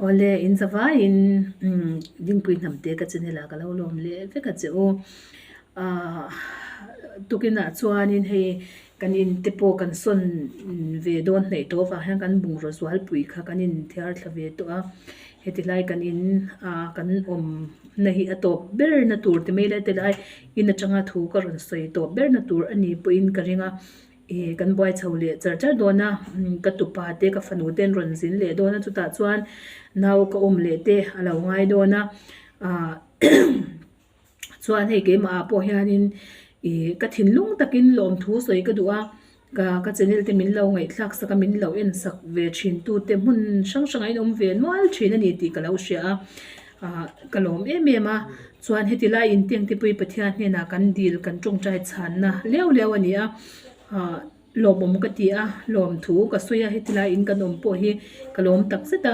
Awle, in zavaiin Dingpui Hnamte ka channel ah ka lo lawm leh vek a che u. Ahh tukinah chuanin hei kan in te pawh kan sawn ve dawn hnaih tawh avang hian kan bungraw zualpui kha kan inthiar thla ve tawh a. Heti lai kan in ah kan awm na hi a tawp ber na tur ti mai lai tilai in atanga thu ka rawn sawi tawp ber na tur a ni pawhin ka ring a. Ih kan buai chho leh char char dawn a, ka tupa te ka fanu te an rawn zin leh dawn a chutah chuan nau ka awm leh te a lo ngai dawn a ah chuan hei keimah ah pawh hianin ih ka thinlung takin lawmthu sawi ka duh a ka ka channel te min lo ngaihthlak sak a min lo en sak ve thin tu te hmun hrang hrang ah in awm ve nual thin a ni tih ka lo hria a ah ka lawm em em a chuan heti lai intengte pawh hi Pathian hnenah kan dil kan tawngtai chhanna leu leu a ni a ah lawmawm ka ti a lawmthu ka sawi a heti lai in kan awm pawh hi ka lawm tak zet a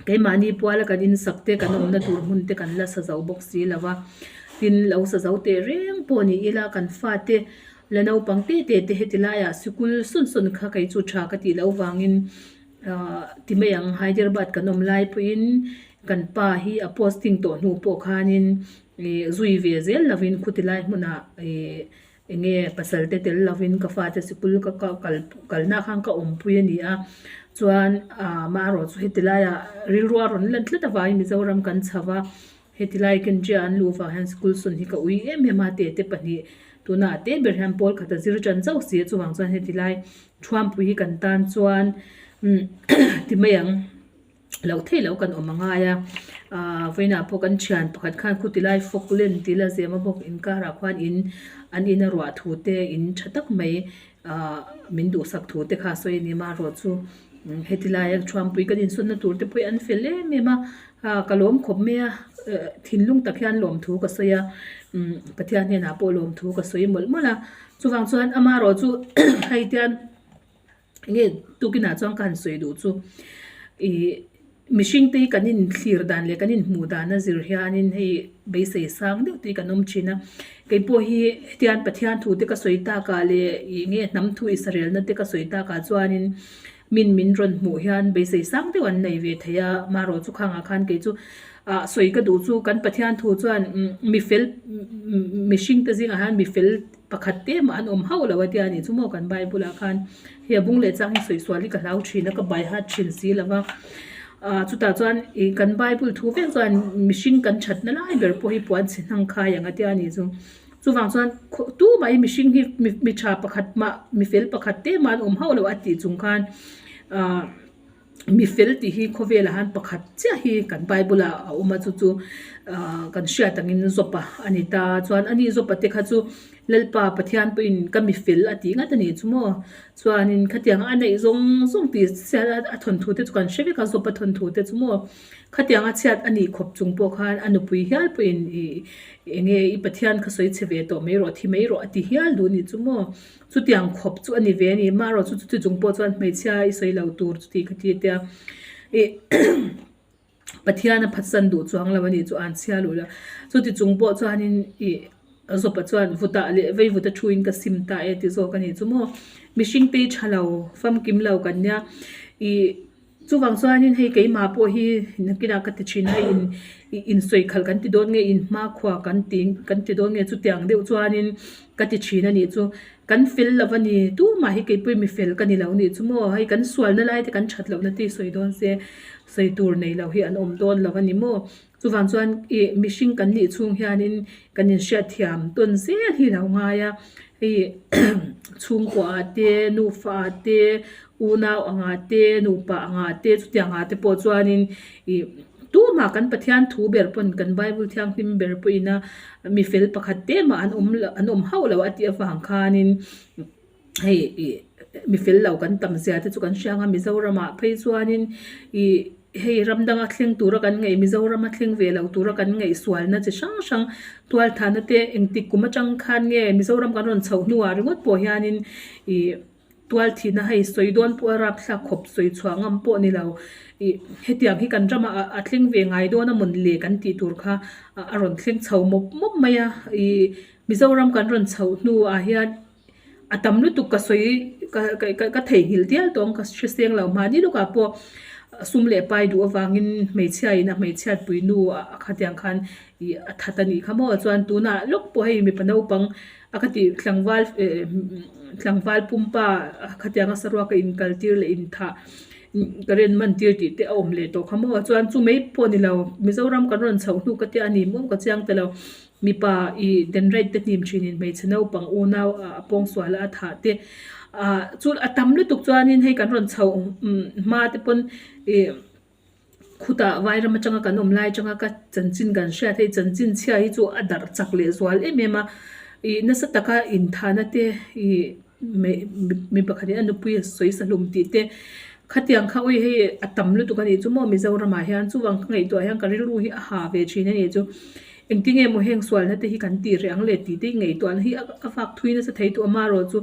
keimahni puala kan insak te kan awmna tur hmun te kan la sa zo bawk si lo va tin lo sa zo teh reng pawh ni ila kan fate la naupang te te te heti laiah sikul sawn sawn kha kei chu tha ka tih loh vangin ahh ti mai ang Hyderabad kan awm lai pawhin kan pa hi a posting tawh hnu pawh khanin ih zui ve zel lovin khuti lai hmunah ih Eng nge pasal te tel lovin ka fate sikul ka kal kalna khan ka awmpui a ni a, chuan ah marawh chu heti laiah rilru a rawn lan tlat avangin Mizoram kan chho va, heti lai Kendria an luh vang hian sikul sawn hi ka ui em em a, tete pahnih tunah te ber hian pawl khat a zir tan chauh si a, chuvang chuan heti lai Thuampui hi kan tan chuan ti mai ang. Loh theih loh kan awm a ngai a, aaa vawiinah pawh kan thian pakhat khan khuti lai fawk len tih la zem a bawk inkarah khuan in an in a ruah thu te in tha tak mai aaa min duhsak thu te kha a sawi a ni marawh chu heti laia thuampui kan insawnna tur te pawh hi an fel em em a aa ka lawm khawp mai a thinlung tak hian lawmthu ka sawi a umm Pathian hnenah pawh lawmthu ka sawi mawlh mawlh a chuvang chuan amarawh chu hei tian. Enge tukinah chuan ka han sawi duh chu ih mihring te hi kan inthlir dan leh kan inhmuh dan a zir hianin hei beisei sang deuh te hi kan awm thin a keipawh hi hetiang Pathian thu te ka sawi takah leh ih nge hnam thu Israel-na te ka sawi takah chuanin min min rawn hmuh hian beisei sang deuh an nei ve thei a marawh chu khangah khan kei chu ah sawi ka duh chu kan Pathian thu chuan mifel mihring te zingah hian mifel Pakhat te mah an awm hauh lo a tia ni chu maw kan Bible ah khan hei a bung leh chang hi sawi sual hi ka hlau thin a ka bai hat thin si lo va ah chutah chuan ih kan Bible thu vek chuan mihring kan that na lai ber pawh hi puan chhe hnang khai ang a tia ni chu chuvang chuan tumah hi mihring hi mi tha pakhat mah mi fel pakhat te mah an awm hauh lo a tih chung khan ah. Mi fel tih hi khawvelah hian pakhat chiah hi kan bible ah a awm a chu chu ahh kan hriat angin Zawpa a ni ta chuan ani Zawpa te kha chu Lalpa Pathian pawhin ka mi fel a tih ngat a nih chu maw chuanin khatiang a neih zawng zawng tih chhiat a thawnthu te chu kan hre vek a Zawpa thawnthu te chu maw khatiang a chhiat a nih khawp chung pawh khan a nupui hial pawhin ih eng nge i Pathian kha sawi chhe ve tawh mai rawh thi mai rawh a ti hial duh a nih chu maw. Chutiang khawp chu a ni ve a ni. Marawh chu chuti chung pawh chuan hmeichhia i sawi lo tur chuti kha ti tia ih Pathian a phatsan duh chuang lo a ni chu an chhia luh la. Chuti chung pawh chuanin ih Zawpa chuan vutah leh vei vuta thuin ka sim ta e ti zawk a ni chu maw. Mihring te hi tha lo famkim lo kan nia ih. Chuvang chuanin hei keimah pawh hi nakinah ka ti thin a in ih insawi khalh kan ti dawn nge inhmakhua kan ti kan ti dawn nge chutiang deuh chuanin ka ti thin a nih chu. Kan fel lo a ni tumah hi keipawhin mi fel ka ni lo nih chu maw hei kan sualna lai te kan that lohna te hi sawi dawn se sawi tur nei lo hi an awm dawn lo a ni maw. Chuvang chuan ih mihring kan nih chhung hianin kan inhriatthiam tawn zel hi lo ngai a, hei chhungkua ah te nufa ah te unau angah te nupa angah te chutiang ah te pawh chuanin ih tumah kan Pathian thu ber pawn kan Bible thianghlim ber pawhin a mifel pakhat te mah an awm loh an awm hauh loh a tih avang khanin. Hei ih mi fel lo kan tam zia te chu kan hria ang a Mizoramah phei chuanin ih hei ram danga thleng tura kan ngaih Mizorama thleng ve lo tura kan ngaihsualna chi hrang hrang tualthahna te engtik kum atang khan nge Mizoram kan rawn chhoh hnuah ringawt pawh hianin ih tualthihna hei sawi dawn pawh a rapthlak khawp sawi chhuah ngam pawh ni lo ih hetiang hi kan ramah a thleng ve ngai dawn a mawn le kan tih tur kha a rawn thleng chho mawp mawp mai a ih Mizoram kan rawn chhoh hnuah hian. A tam lutuk ka sawi ka ka ka theihnghilh dial tawng ka hre seng lo mahni lawkah pawh. Sum leh pai duh avangin hmeichhia in a hmeichhiat pui nu a khatiang khan ih a that a nih kha maw chuan tunah lawk pawh hei mipa naupang a ka tih tlangval eh tlangval pumpa khatianga saruaka inkal tir leh inthah current man tir tih te a awm leh tawh kha maw chuan chu mai pawh a ni lo Mizoram kan rawn chhoh hnu ka tia a ni maw ka chiang ta lo mipa ih den rate te hnim thin in hmeichhe naupang unau a pawngsual a a thah te ah chu a tam lutuk chuanin hei kan rawn chhoh hma te pawn ih. Khutah vairam atanga kan awm lai atanga ka chanchin kan hriat hei chanchin chhia hi chu a darh chak leh zual em em a ih nasa taka inthahna te ih mi pakhatin a nupui a sawi sa hlum tih te khatiang kha awi hei a tam lutuk a nih chu maw Mizoramah hian chuvang ka ngaihtuah hian ka rilru hi a ha ve thin a nih chu engtin nge maw heng sualna te hi kan tih reh ang le tih te ngaihtuahna hi a fak thui nasa thei tawh a marawh chu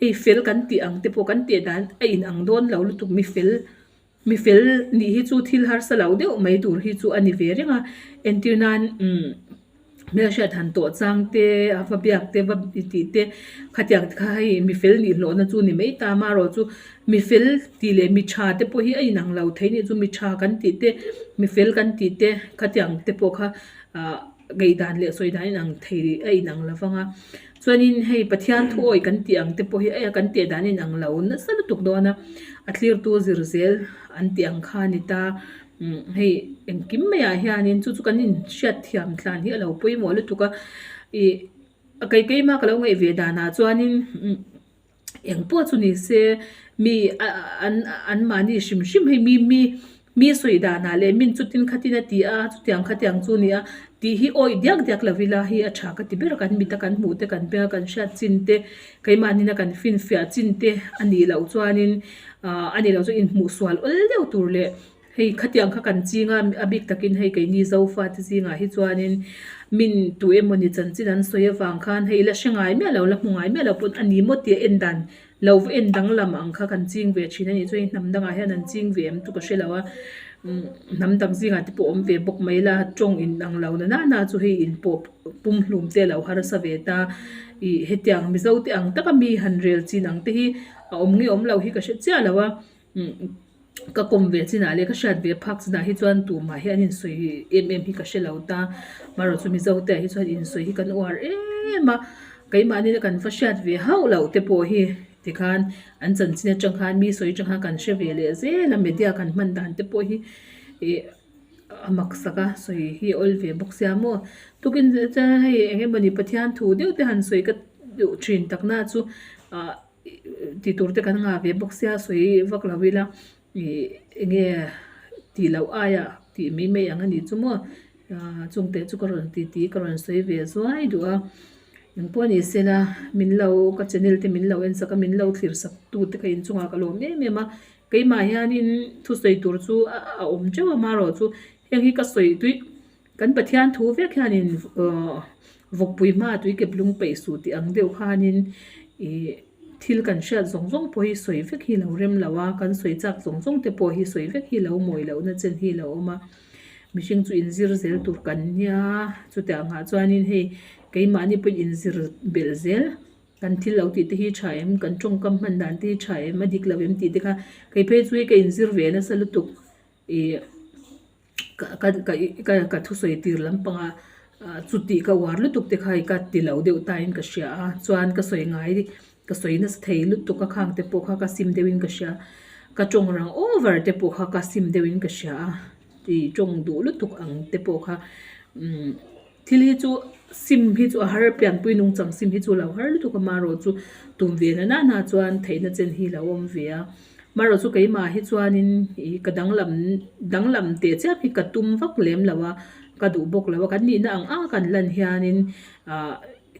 hei fel kan tih ang te pawh kan tih dan a inang dawn lo lutuk mi fel. Mi fel nih hi chu thil harsa lo deuh mai tur hi chu a ni ve reng a, entir nan umm hmelhriat han tawh chang te a va biak te va tih te khatiang te kha hei mi fel nih hlawhna chu ni mai ta amaherawh chu mi fel tih leh mi tha te pawh hi a inang lo thei nih chu mi tha kan tih te mi fel kan tih te khatiang te pawh kha ah ngaihdan leh sawi dan inang thei a inang lo vang a chuanin hei Pathian thu awih kan tih ang te pawh hi a kan tih dan inang lo nasa lutuk dawn a a thlirtu zir zel an tih ang kha a ni ta umm hei engkim maiah hianin chu chu kan inhriat thiam tlan hi a lo pawimawh lutuk a ih kei keima ka lo ngaih ve danah chuanin umm. Eng pawh chu ni se mi an an mahni hrim hrim hei mi mi mi sawi danah leh min chutin khatin a ti a chutiang khatiang chu a ni a tih hi awih diak diak lo ila hei a tha ka ti ber a kan mita kan hmuh te kan hmel kan hriat chin te keimahni kan finfiah chin te a nih loh chuanin ah a nih loh chuan inhmuh sual awl deuh tur leh Hei khatiang kha kan ching a, a bik takin hei keini Zofate zingah hi chuanin min tu emawni chanchin an sawi avang khan hei la hre ngai miah lo, la hmu ngai miah lo pawn a ni maw tia en dan lo va en danglam ang kha kan ching ve thin a nih chuan hei hnam dangah hian an ching ve em chu ka hre lo a, hnam dang zingah te pawh awm ve bawk mai la, tawng in ang lo na nana chu hei inpawh pumhlum te a lo harsa ve ta, ih hetiang Mizo te ang taka mi han rel chin ang te hi a awm nge awm lo hi ka hre chiah lo a. Ka kawm ve chinah leh ka hriat ve phak chinah hi chuan tumah hi an insawi em em hi ka hre lo ta. Marawh chu Mizo te ah hi chuan insawi hi kan uar em a, keimahni kan va hriat ve hauh loh te pawh hi tikhan an chanchin atang khan mi sawi atang khan kan hre ve leh zel a, media kan hman dan te pawh hi ih a mak sak a, sawi hi a awl ve bawk sia maw. Tukin chuan hei eng emawni Pathian thu deuh te han sawi ka duh thin takna chu ah. Tih tur te kan ngah ve bawk sia sawi vak lo ila ih enge tih loh aia tih mai mai ang a nih chu maw ah chungte chu ka rawn ti tih ka rawn sawi ve zuai duh a engpawh ni sela min lo ka channel te min lo en sak a min lo thlir sak tu te kha inchungah ka lawm em em a keimah hianin thusawi tur chu a awm teuh a marawh chu heng hi ka sawi tui. Kan Pathian thu vek hianin vawkpui hma tui kep lung peih suh tih ang deuh khanin ih thil kan hriat zawng zawng pawh hi sawi vek hi lo rem lo a, kan sawi chak zawng zawng te pawh hi sawi vek hi lo mawi lohna chen hi lo awm a, mihring chu inzir zel tur kan nia chutiang ah chuanin hei keimahni pawhin inzir belh zel kan thil lo tih te hi tha em kan tawngkam hman dan te hi tha em a dik lo em tih te kha kei phei chu hei ka inzir ve nasa lutuk ih. Ka ka ka ka thusawi tir lampanga ah chuti ka uar lutuk te kha hei ka ti lo deuh tain ka hria a chuan ka sawi ngai ka sawi nasa thei lutuk a khang te pawh kha ka sim deuhin ka hria ka tawng rang over te pawh kha ka sim deuhin ka hria a tih tawng duh lutuk ang te pawh kha umm thil hi chu sim hi chu a har pianpui nungchang sim hi chu a lo har lutuk a marawh chu tum ve na nana chuan theihna chen hi a lo awm ve a. Marawh chu keimah hi chuanin ih ka danglam danglam teh chiap hi ka tum vak lem lo a, ka duh bawk lo a, kan nihna ang ang a kan lan hianin ah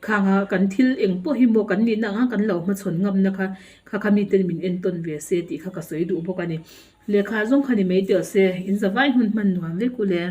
khang a kan thil eng pawh hi maw kan nihna ang ang kan lo hmachhawn ngamna kha kha kha miten min entawn ve se tih kha ka sawi duh bawk a ni. Lehkha zawng kha ni mai teh se, in zavai hun hman nuam vek u le.